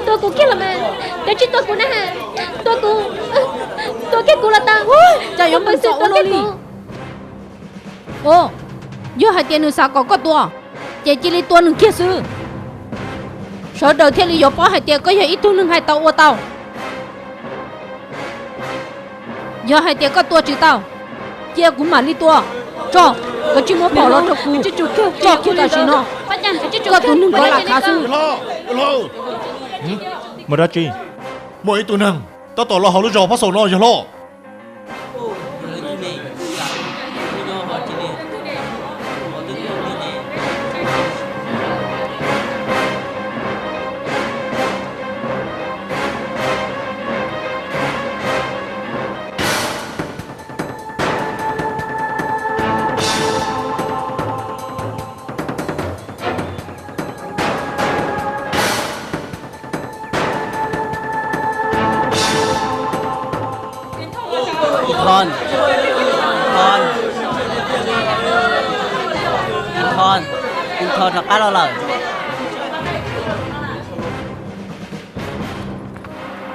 Tua kuv kiag los mas, cov tsis tua kuv na, tua kuv, tua kiag kuv los tau. Cas yuav mus txom ua luaj li? Yog hais tias nws xav kom koj tua, ces cia li tua nws kiag xwb, sawv daws thiaj li yuav paub hais tias koj yog ib tug neeg hais tau ua tau. Yog hais tias koj tua tsis tau, cia kuv mam li tua. Tso, koj tsis muab phom los rau kuv, tso kiag tam sim no. Koj tus neeg kov lam khav xwb. Muaj dab tsi? Muaj ib tug neeg tab tom los hauv lub zos Pab Xaum no yog hlob.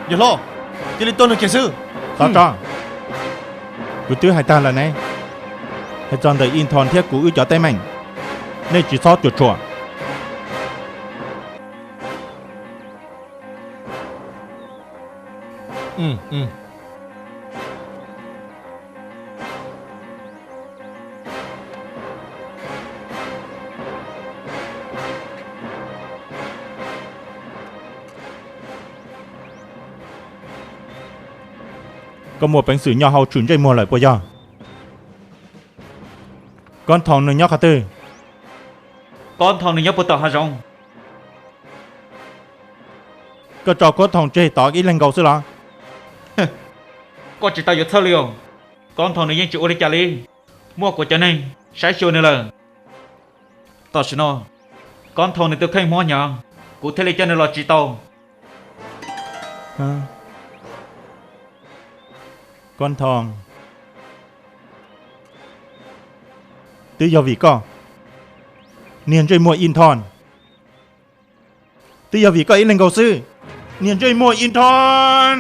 Yawg hlob, cia li tua nws kiag xwb. Xav tso, kuv twb hais tag lawm ne. Hais txog ntawm Ib Nthos thiab kuv wb cov teeb meem, nej tsis txhob cuam tshuam. Koj muaj peev xwm nyob hauv tshwm ntsej muag lawm puas yog? Kob Nthoo nws nyob qhov twg? Kob Nthoo nws nyob puag tom hav zoov. Koj tso Kob Nthoo tseg tod ib leeg nkaus xwb los? Koj tsis tau yuav txhawj li os. Kob Nthoo nws yeej tsis ua li cas li. Muaj kuv cov neeg saib xyuas nws lawm. Tam sim no Kob Nthoo nws tus kheej mob hnyav, kuv thiaj li coj nws los tsis tau. Kob Nthoo, twb yog vim koj, niag ntsej muag Ib Nthos. Twb yog vim koj ib leeg nkaus xwb, niag ntsej muag Ib Nthos.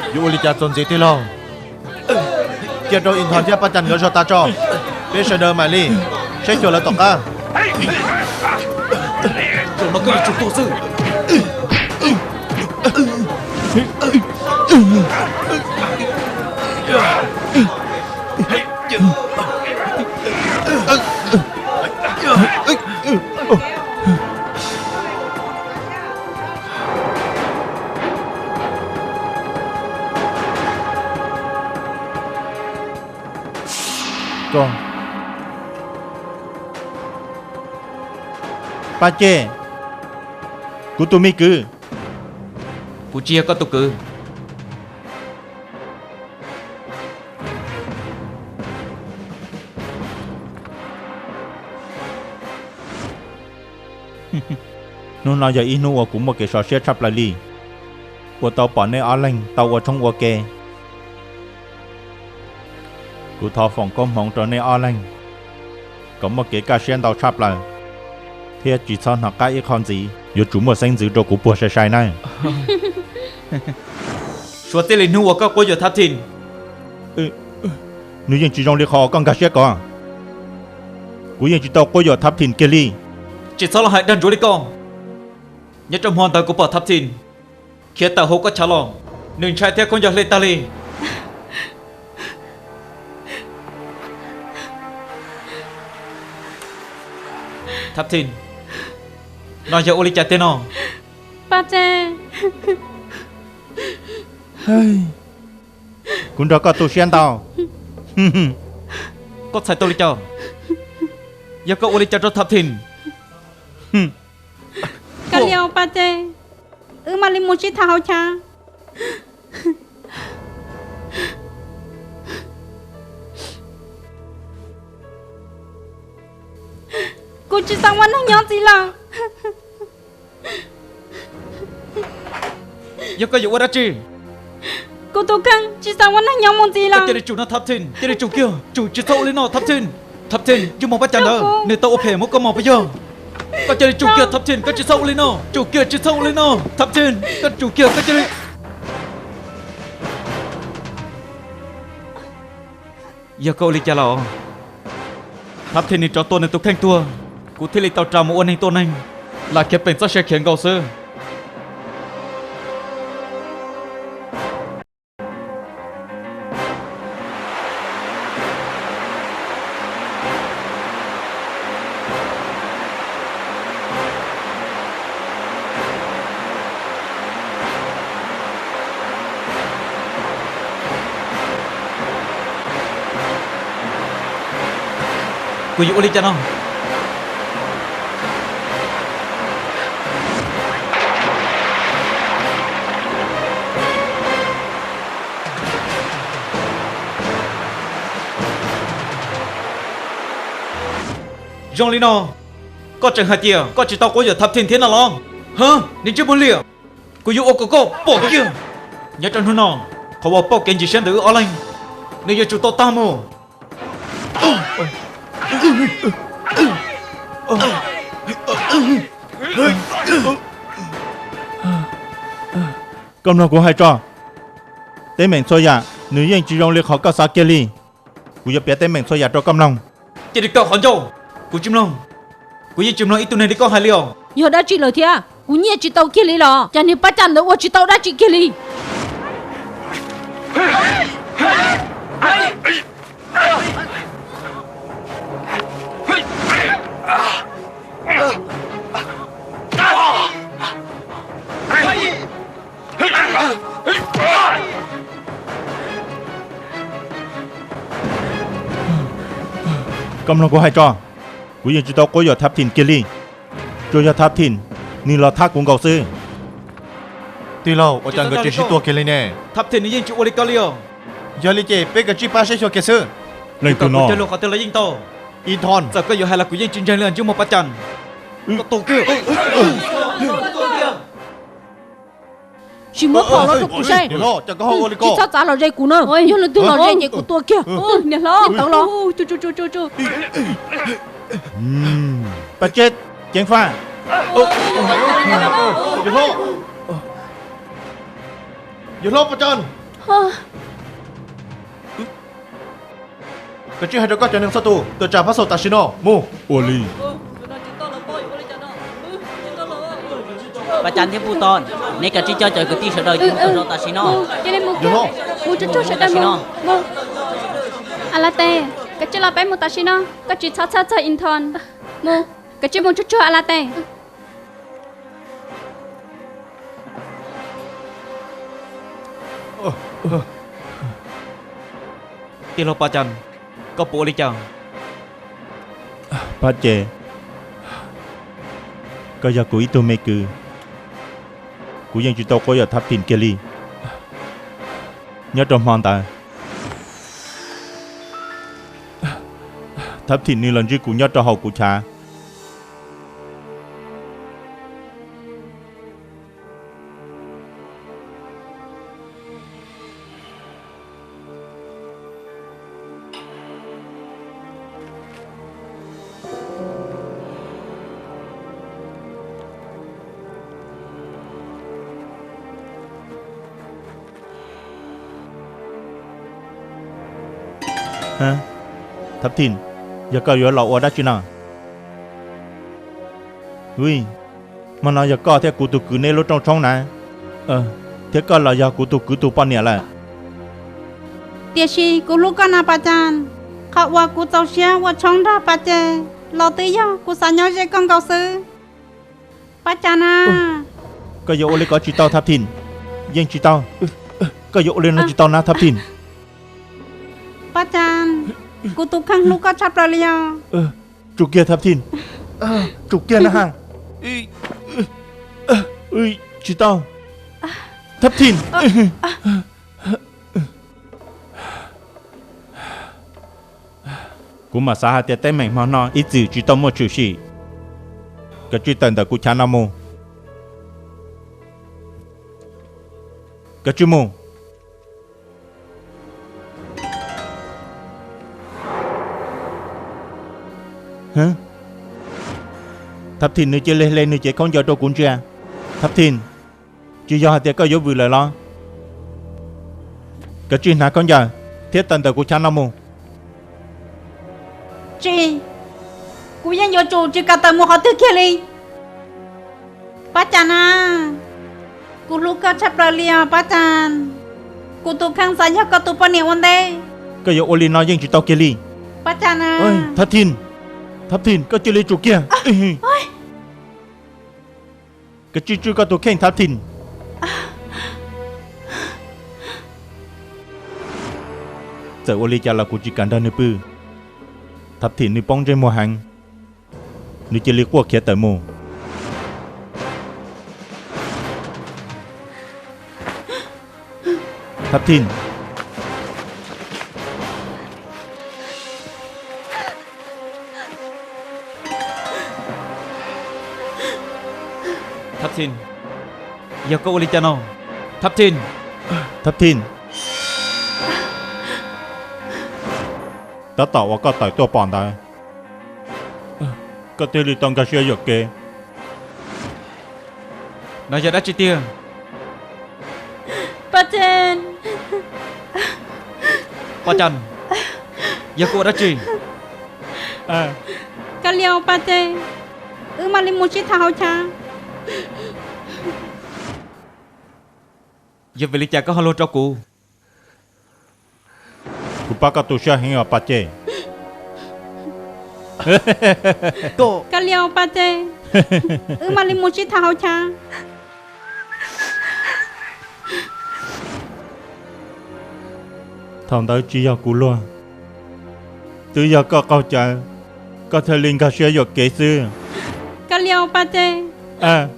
Yuav ua li cas txuas ntxiv tij laug? Cia rau Ib Nthos thiab Paj Cas nkawd zog tas tso, peb sawv daws mam li saib xyuas lawv tom qab. Zaum no koj yuav tsum tuag xwb. Paj Ceg, kuv tus me kwv. Kuv tsis yog koj tus kwv. Hnub no yog ib hnub uas kuv muaj kev sov siab tshaj plaws li, uas tau pom nej ob leeg tau ua tshoob ua ke. Kuv thov foom koob hmoov rau nej ob leeg, kom muaj kev kaj siab ntau tshaj plaws, thiab tsis txhob hnov qab ib qho ntxiv, yuav tsum muaj xeeb ntxwv rau kuv puag sai sai nawb. Suav txij li hnub uas koj quab yuam Thab Thim, nws yeej tsis zoo li qhov uas koj nkag siab ko. Kuv yeej tsis tau quab yuam Thab Thim kiag li. Tsis txhob los hais dag ntsuav li koj. Nyob rau hmo ntawd kuv pom Thab Thim khiav tawm hauv koj chav los, nws ntshai thiab khaub ncaws hle tag li. Thab Thim, no yog ua li cas tiag no? Paj Ceg, kuv nrog koj tu siab ntau. Koj txhais tau li cas? Yog koj ua li cas rau Thab Thim? Kav liam Paj Ces, wb mam li mus sib tham hauv chav. Kuv tsis xav ua neeg nyob ntxiv lawm. Yog koj yuav ua dab tsi? Kuv tus kheej tsis xav ua neeg nyob mus ntxiv lawm. Cia li tsum no Thab Thim, cia li tsum kiag, tsum, tsis txhob ua li no Thab Thim. Thab Thim, yog Mos Paj Cas ntawd nws tau ua phem muab koj mos puas yog? Koj cia li tsum kiag Thab Thim, koj tsis txhob ua li no, tsum kiag, tsis txhob ua li no Thab Thim, koj tsum kiag, koj cia li. Yog koj ua li cas los? Thab Thim nws rov tua nws tus kheej tuag, kuv thiaj li tau ras mus ua neeg tua neeg, lam khiav peem txoj sia khiav nkaus xwb. Kuv yuav ua li cas no? Zoo li no, koj tseem hais tias koj tsis tau quab yuam Thab Thim thiab no los? Ha, niag ntsej muag liam, kuv yuav ua kom koj pom kiag. Nyob rau hnub no, qhov uas pauj kev ntsis siab ntawm wb ob leeg, nws yuav tsum tau tag mus. Koj mloog kuv hais tso, teeb meem txhua yam nws yeej tsis zoo li qhov koj xav kiag li. Kuv yuav piav teeb meem txhua yam rau koj mloog. Cia li kaw qhov ncauj, kuv tsis mloog. Kuv yeej tsis mloog ib tug neeg li koj hais li os. Yog dab tsi lawm thiab? Kuv nyiaj tsis tau kiag li los? Cas niag Paj Cas ntawd ua tsis tau dab tsi kiag li? Koj mloog kuv hais tso, kuv yeej tsis tau quab yuam Thab Thim kiag li. Tsuas yog Thab Thim nws los thab kuv nkaus xwb. Tij laug, ua cas nkawd tsis sib tua kiag li ne? Thab Thim nws yeej tsis ua li ko li os. Yog li ces peb kav tsij pab saib xyuas kiag xwb. Leej twg no? Cog lus qhov twg los yeej tau. Ib thon, txawm koj yuav hais los kuv yeej tsis ntseeg li ntsej muag Paj Cas. Koj tua kiag. Tsis muab phom los rau kuv saib. Tsis txhob txav los ze kuv na. Yog leej twg los ze ces kuv tua kiag. Niam hlob, tawv los. Paj Tseb, ceev faj. Yawg hlob Paj Cas, kav tsij hais rau koj cov neeg txhua tus tuam tsav phab xaum tam sim no mus. Ua li. Paj Cas thiab Pub Toj, neb kav tsij coj cov kwv tij sawv daws mus txog tam sim no. Yawg hlob, mus tsuag tsuag sawv daws mus. Alates, kav tsij los peb mus tam sim no, koj tsis txhob txhawj txog Ithos. Mus, kav tsij mus tsuag tsuag Alates. Tij laug Paj Cas, koj puas ua li cas? Paj Ces, koj yog kuv ib tug me kwv, kuv yeej tsis tau quab yuam Thab Thim kiag li. Nyob rau hmo ntawd, Thab Thim nws los ntsib kuv nyob rau hauv kuv chav. Thab Thim, yog koj yuav los ua dab tsi no? Hmo no yog koj thiab kuv tus kwv neb lub rooj tshoob na, thiab koj los yog kuv tus kwv tus poj niam lawm. Tiam sis kuv hlub koj na Paj Cas, qhov uas kuv txaus siab ua tshoob nrog Paj Ces los twb yog kuv xav nyob ze koj nkaus xwb, Paj Cas na. Koj yuav ua li ko tsis tau Thab Thim, yeej tsis tau. Koj yuav ua li no tsis tau na Thab Thim. Paj Cas, Kuv tus kheej hlub koj tshaj plaws li os. Tsum kiag Thab Thin. Tsum kiag na ha. Tsis tau. Thab Thin. Kuv mam xav hais tias teeb meem hmo no ib txwm tsis tau muaj tshwm sim. Koj tsij tawm ntawm kuv chav no mus. Koj tsij mus. Thab Thin nws cia li hle nws cev khaub ncaws rau kuv ntsia. Thab Thin, tsis yog hais tias koj yuav vwm lawm los? Koj tsij hnav khaub ncaws thiab tawm ntawm kuv chav no mus. Tsis, kuv yeej yuav tsum tsis kam tawm mus qhov twg kiag li. Pab Cas na, kuv hlub koj tshaj plaws li os Pab Cas. Kuv tus kheej xav yog koj tus poj niam ua ntej. Koj yuav ua li no yeej tsis tau kiag li. Pab Cas na. Thab Thin, Thab Thin, koj cia li tsum kiag. Koj tsij tswj koj tus kheej Thab Thin. Txawm ua li cas los kuv tsis kam nrog nws pw. Thab Thin nws poob ntsej muag heev, nws cia li quaj khiav tawm mus. Thab Thin. Thab Thin, yog koj ua li cas no? Thab Thin. Thab Thin. Tab tom uas koj tawm tuaj pom ntawd, koj thiaj li tau nkag siab yuam kev. No yog dab tsi tiag? Paj Cen. Paj Cen, yog koj ua dab tsi? Kav liam Paj Cen, wb mam li mus sib tham hauv chav. Yog vim li cas koj ho luag rau kuv? Kuv pab koj tu siab heev os Paj Cen. Kav liam Paj Cen, wb mam li mus sib tham hauv chav. Thaum ntawd tsis yog kuv luag, twb yog koj qaug cawv, koj thiaj li nkag siab yuam kev xwb. Kav liam Paj Cen,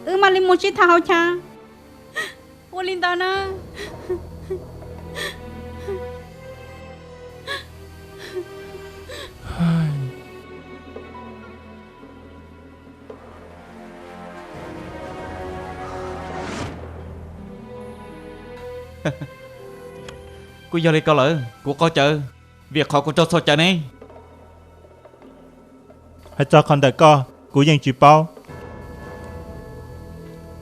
wb mam li mus sib tham hauv chav. Ua li ntawd na. Kuj yog li ko lawm, kuv qaug cawv vim qhov kuv raug txhaum cawv ne. Hais txog qhov ntawm koj, kuv yeej tsis paub.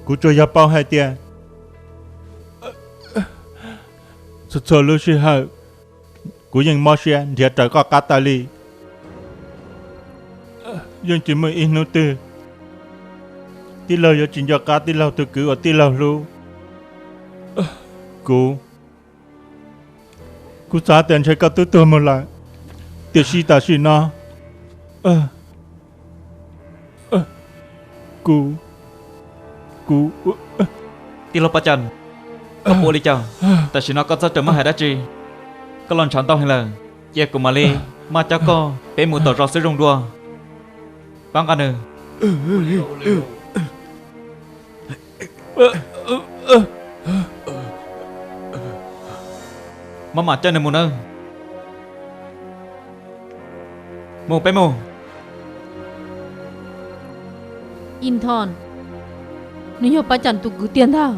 Kuv tsuas yog paub hais tias txhua txhua lub sij hawm kuv yeej mob siab nrhiav raws koj qab tas li. Yeej tsis muaj ib hnub twg tij laug yuav tsis nco qab tij laug tus kwv uas tij laug hlub. Kuv, kuv xav tias ntshe koj twb tuag mus lawm, tiam sis tam sim no kuv, kuv... Tij laug Paj Cen, koj puas ua li cas? Tam sim no koj txhob rawm maj hais dab tsi. Koj los ntshav ntau heev lawm, cia kuv mam li maj coj koj peb mus tom zos xwb zoo dua. Pab nqa nws. Maj mam coj nws mus nawb. Mus, peb mus. Inthon, nws yog Paj Cen tus kwv tiag ntag.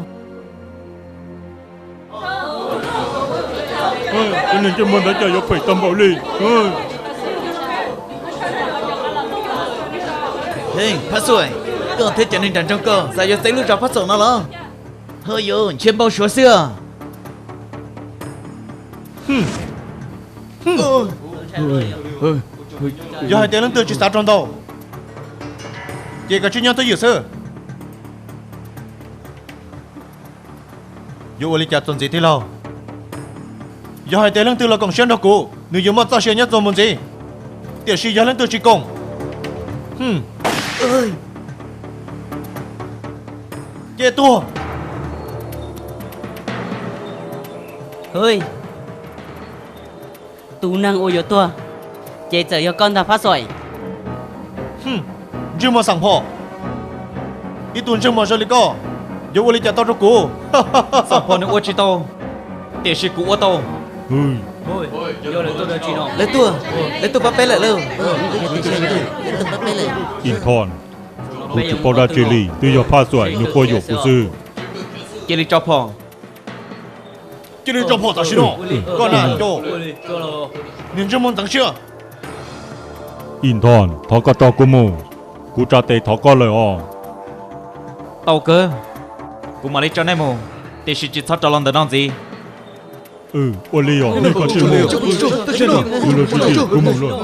Cov neeg ntsej muag ntawd cas yuav phem tau npaum li. Phab Xua, koj thiab cov neeg nram nroog koj xav yuav txeeb lub zos Phab Xaum no los? Ho yuav ntshe npau suav xwb. Yog hais tias leej twg tsis xav raug ntaus, ces koj tsis nyob twj ywm xwb. Yuav ua li cas txuas ntxiv tij laug? Yog hais tias leej twg los koom siab nrog kuv, nws yuav muaj txoj sia nyob txuas mus ntxiv. Tiam sis yog leej twg tsis koom, ces tuag. Tus neeg uas yuav tuag Ces txawm yog koj ntag Phab Xuaim. Ntsej muag xam phom, ib tug ntsej muag zoo li koj yuav ua li cas tau rau kuv? Xam phom nws ua tsis tau, tiam sis kuv ua tau. Lawv tuaj, lawv tuaj pab peb lawm lauj. Inthorn, kuv tsis paub dab tsi li, twb yog Phab Xuaim nws quaj yuam kuv xwb. Cia li tso phom. Cia li tso phom tam sim no. Koj na, niag ntsej muag ntxeev siab. Inthorn, thov koj tso kuv mus, kuv tsa tes thov koj lawm os. Tau kawg, kuv mam li tso nej mus, tiam sis tsis txhob rov los ntawm no ntxiv. Ua li os, nej koj tsis mus, kuv mus lauj.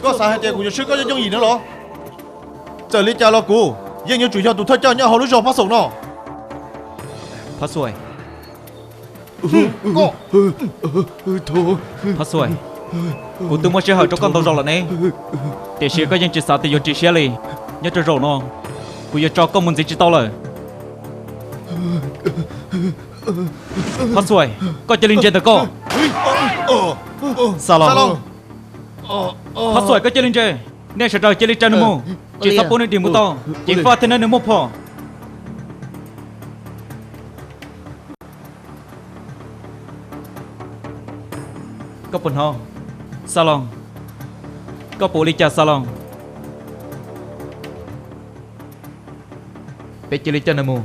Koj xav hais tias kuv yuav swb koj yooj yooj yim no los? Txawm li cas los kuv yeej yuav tsum yog tus thawj coj nyob hauv lub zos Phab Xoom no. Phab Xuaim, Phab Xuaim, kuv twb muab sij hawm rau koj ntau zaus lawm ne, tiam sis koj yeej tsis xav tias yuav ris siab li. Nyob rau zaum no, kuv yuav tso koj mus ntxiv tsis tau lawm. Phab Xuaim, koj cia li ntse ntawm koj. Xa los. Phab Xuaim, koj cia li ntse. Nej sawv daws cia li tsa nws mus, tsis txhob pub nws dim mus tau, ceev faj thiab na nws muaj phom. Koj puas hnov, Xa Loos? Koj puas ua li cas, Xa Loos? Peb cia li coj nws mus.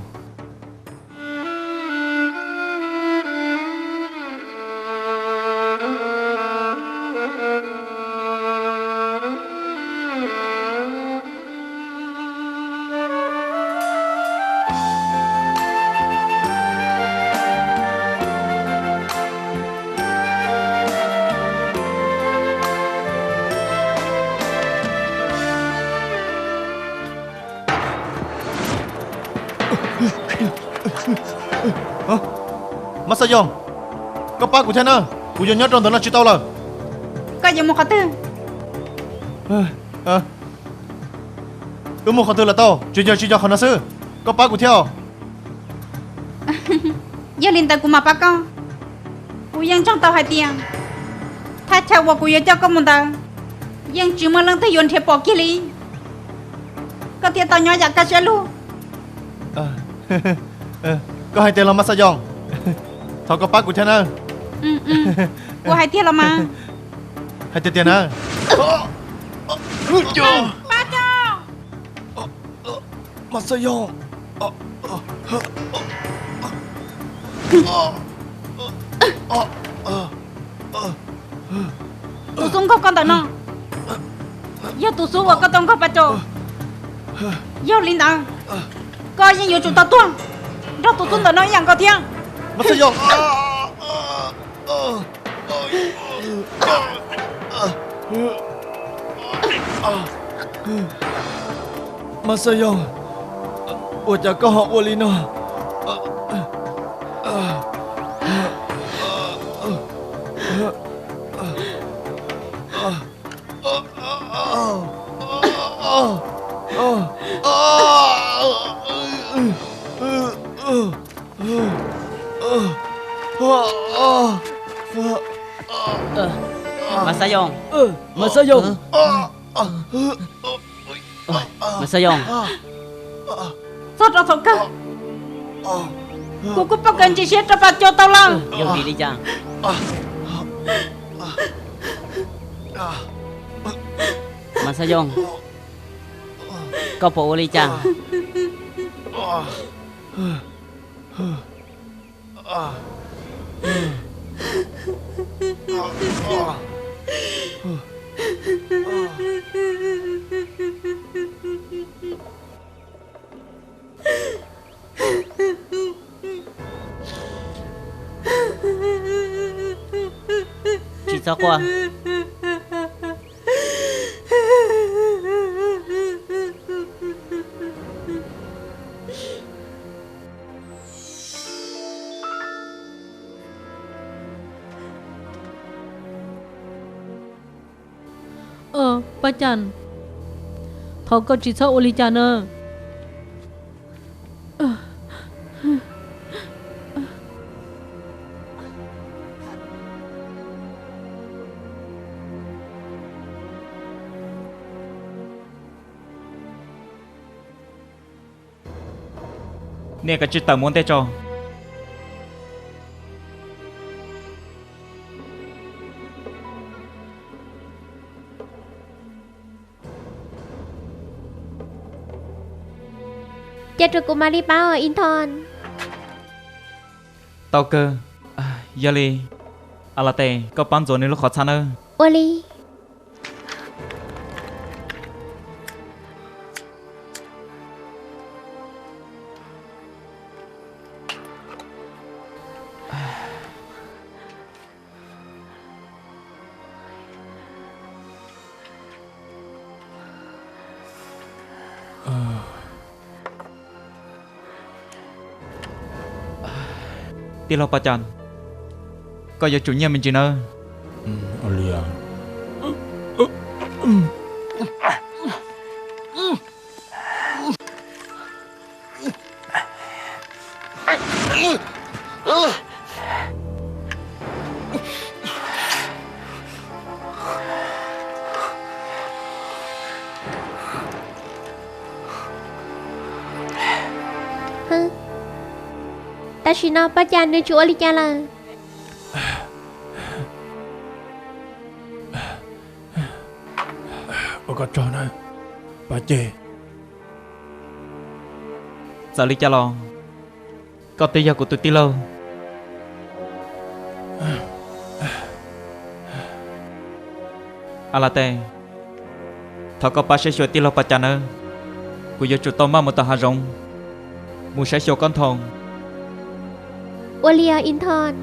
Mas Xas Yoos, koj pab kuv thiab na, kuv yuav nyob rau ntawm no tsis tau lawm. Koj yuav mus qhov twg? Wb mus qhov twg los tau, tsuas yog tsis yog qhov no xwb. Koj pab kuv thiab os. Yog li ntawd kuv mam pab koj. Kuv yeej ntseeg tau hais tias thaj chaw uas kuv yuav coj koj mus ntawd yeej tsis muaj leej twg yuav nrhiav pom kiag li. Koj thiaj tau nyob yam kaj siab lug. Koj hais tiag los Mas Xas Yoos? Thov koj pab kuv thiab na. Kuv hais tiag los mas. Hais tiag tiag na. Pab tso. Mas Xas Yoos. Tus xub nkaug koj ntawm no yog tus xub uas koj tau nkaug Pab Tso. Yog li ntawd, koj yeej yuav tsum tau tuag nrog tus xub ntawm no ib yam nkaus thiab. Mas Xas Yoos. Mas Xas Yoos, ua cas koj ho ua li no? Mas Xas Yoos. Mas Xas Yoos. Mas Xas Yoos, txog rau thaum kawg kuv kuj pom kev ntxim siab rau Pab Tso tau lawm. Yog vim li cas? Mas Xas Yoos, koj puas ua li cas? Tsis txhob quaj. Pab Cas, thov koj tsis txhob ua li cas na. Nej kav tsij tawm mus ua ntej tso. Cia rau kuv mam li pab os Ib Nthos. Tau kawg. Yog li, A La Tes, koj pab ntxuav nws lub qhov txhab nawb. Ua li. Tij laug Pas Cas, koj yuav tsum nyiaj me ntsis nawb. Tam sim no Pas Cas nws tsis ua li cas lawm. Ua koj tsaug na, Pas Ces. Txawm li cas los koj twb yog kuv tus tij laug. A La Tes, thov koj pab saib xyuas tij laug Pas Cas nawb. Kuv yuav tsum tau maj mus tom hav zoov mus saib xyuas Kob Nthoo. Ua li os Ib Nthos.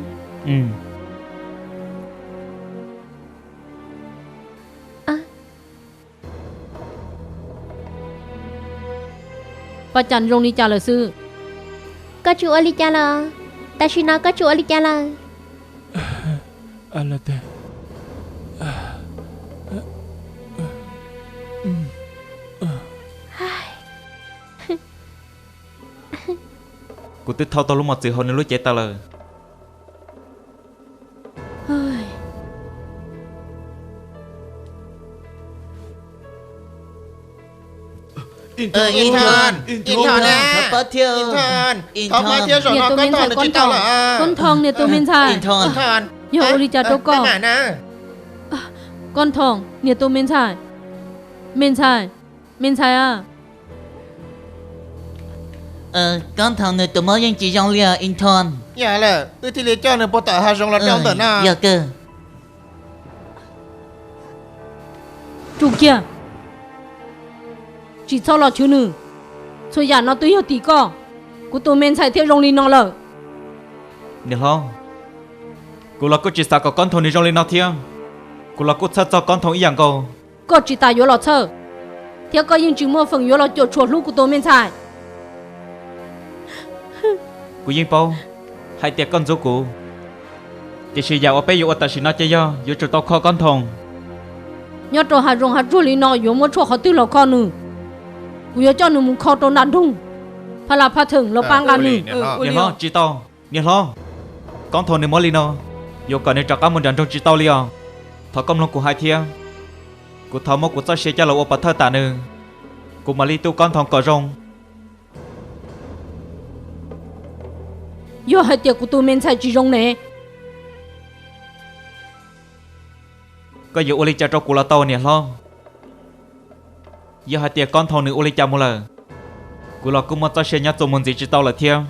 Pas Cas zoo li cas lawm xwb? Koj tsis ua li cas lawm? Tam sim no koj tsis ua li cas lawm? Kuv twb thau tau lub mos txwv hauv nws lub cev tas lawm. Ib Nthos, Ib Nthos, thov pab thiab. Ib Nthos, thov pab thiab, zaum no Kob Nthoo nws tsis tau lawm. Kob Nthoo, niam tus me ntxhais, yog ua li cas rau koj? Kob Nthoo, niam tus me ntxhais, me ntxhais, me ntxhais a. Kob Nthoo nws tus mob yeej tsis zoo li os Ib Nthos. Yog lawm, wb thiaj li coj nws puag tom hav zoov los rau ntawm no. Yog kawg. Tsum kiag, tsis txhob los chwv nws. Txhua yam no twb yog tim koj, kuv tus me ntxhais thiaj zoo li no lawm. Niam hlob, kuv los kuj tsis xav kom Kob Nthoo nws zoo li no thiab. Kuv los kuj txhawj txog Kob Nthoo ib yam nkaus. Koj tsis tas yuav los txhawj, thiab koj yeej tsis muaj feem yuav los cuam tshuam hlub kuv tus me ntxhais. Kuv yeej paub hais tias koj ntxub kuv, tiam sis yam uas peb yuav ua tam sim no ces yog yuav tsum tau kho Kob Nthoo. Nyob rau hav zoov hav tsuag li no yuav muaj tshuaj qhov twg los kho nws? Kuv yuav coj nws mus kho rau nram nroog, phaj las phaj theem los pab nqa nws. Niam hlob, tsis tau. Niam hlob, Kob Nthoo nws mob li no, yuav kom nws rov qab mus nram nroog tsis tau li os. Thov koj mloog kuv hais thiab. Kuv thov muab kuv txoj sia coj los ua pov thawj tam nws, kuv mam li tu Kob Nthoo kom zoo. Yog hais tias kuv tus me ntxhais tsis zoo ne, koj yuav ua li cas rau kuv los tau niam hlob. Yog hais tias Kob Nthoo nws ua li cas mus lawm, kuv los kuj muaj txoj sia nyob txuas mus ntxiv tsis tau lawm thiab.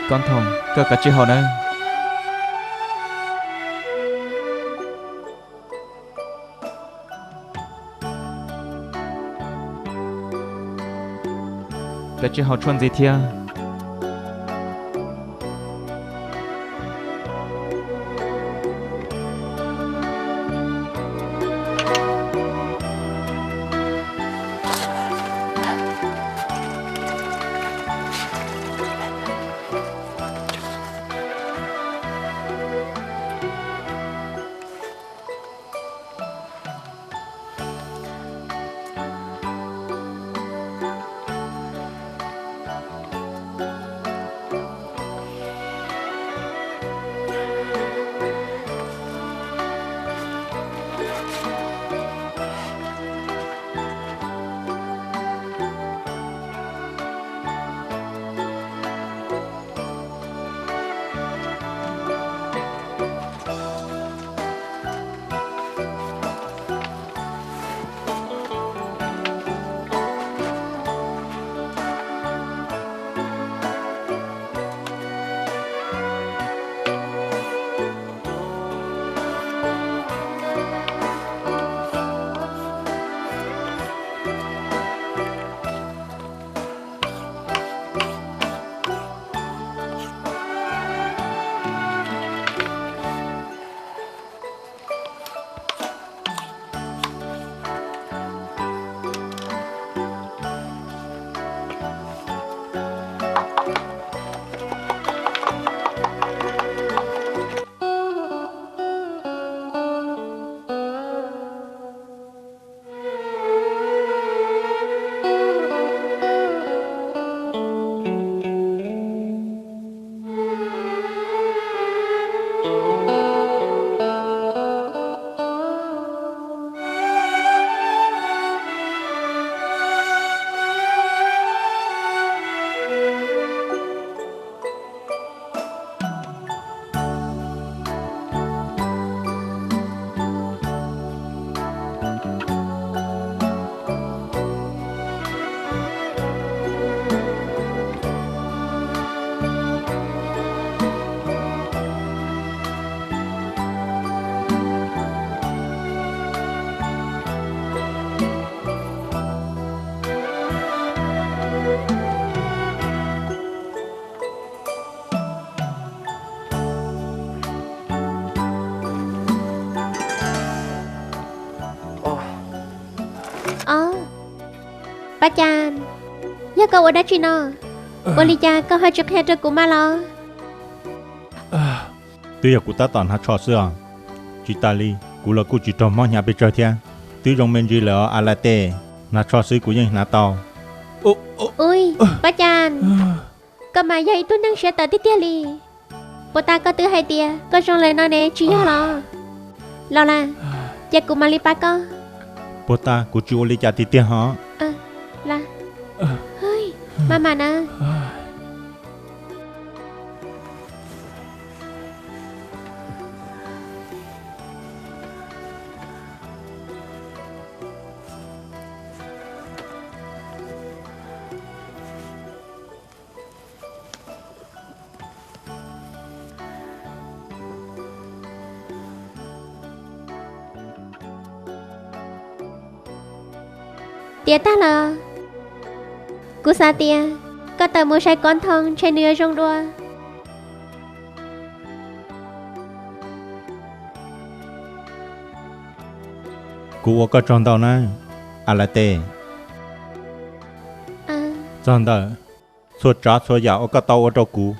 Koob Thoom, koj kav tsij haus nawb. Kav tsij haus tshuaj ntxiv thiab. Ob, Paj Cas, yog koj ua dab tsi no? Ua li cas koj ho tsis qhia rau kuv mas los? Twb yog kuv tab tom hnav tsho xwb os. Tsis tas li, kuv los kuj tsis raug mob hnyav pes tsawg thiab. Twb zoo me ntsis lawm os A La Tej, hnav tsho xwb kuv yeej hnav tau. Ub, Paj Cas, koj mas yog ib tug neeg siab tawv tiag tiag li. Puas tas koj twb hais tias koj zoo lawm no ne, tsis yog los? Los las, cia kuv mam li pab koj. Puas tas kuv tsis ua li cas tiag tiag hos. Maj mam na. Tiav tag lawm. Kuv xav tias koj tawm mus saib Koob Thoom ntshe nws yuav zoo dua. Kuv ua koj tsaug ntau na, A La Tej. Txog ntawm txhua tsav txhua yam uas koj tau ua rau kuv.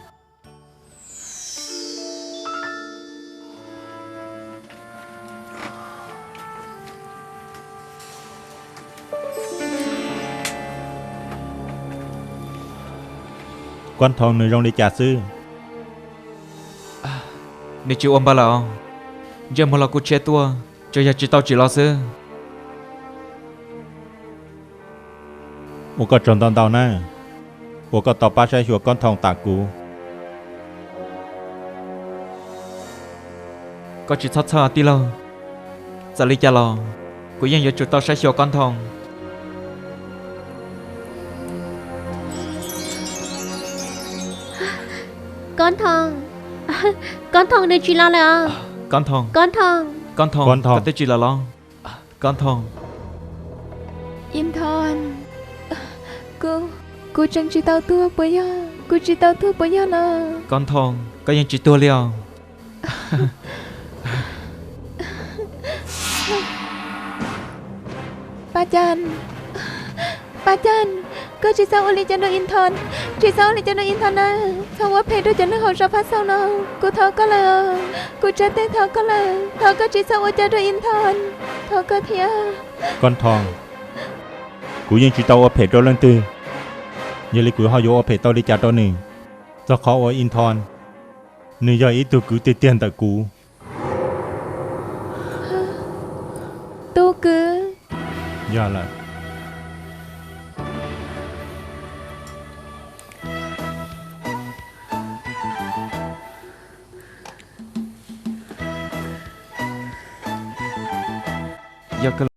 Koob Thoom nws zoo li cas xwb? Nws tsis ua npaug lawm. Ntsej muag los kuj tshiab tuaj, tsuas yog tsis tau tsim los xwb. Ua koj tsaug ntau ntau na, uas koj tau pab saib xyuas Koob Thoom tam kuv. Koj tsis txhob txhawj tij laug. Txawm li cas los kuv yeej yuav tsum tau saib xyuas Koob Thoom. Kob Thoo, Kob Thoo, nws tsis los lawm os. Kob Thoo, Kob Thoo, Kob Thoo, koj twb tsis los los? Kob Thoo. Inthon, kuv, kuv tseem tsis tau tuag puas yog? Kuv tsis tau tuag puas yog no? Kob Thoo, koj yeej tsis tuag li os. Paj Cam, Paj Cam, koj tsis txhob ua li cas rau Inthon, tsis txhob ua li cas rau Inthon na. Txhob ua phem rau cov neeg hauv zos Phaj Xaus no. Kuv thov koj lawm, kuv tsa tes thov koj lawm, thov koj tsis txhob ua cas rau Inthon, thov koj thiab. Kob Thoo, kuv yeej tsis tau ua phem rau leej twg, yog li kuv ho yuav ua phem tau li cas rau nws? Txog qhov uas Inthon, nws yog ib tug kwv tiag tiag ntawm kuv. Tub kwv. Yog lawm. Yog koj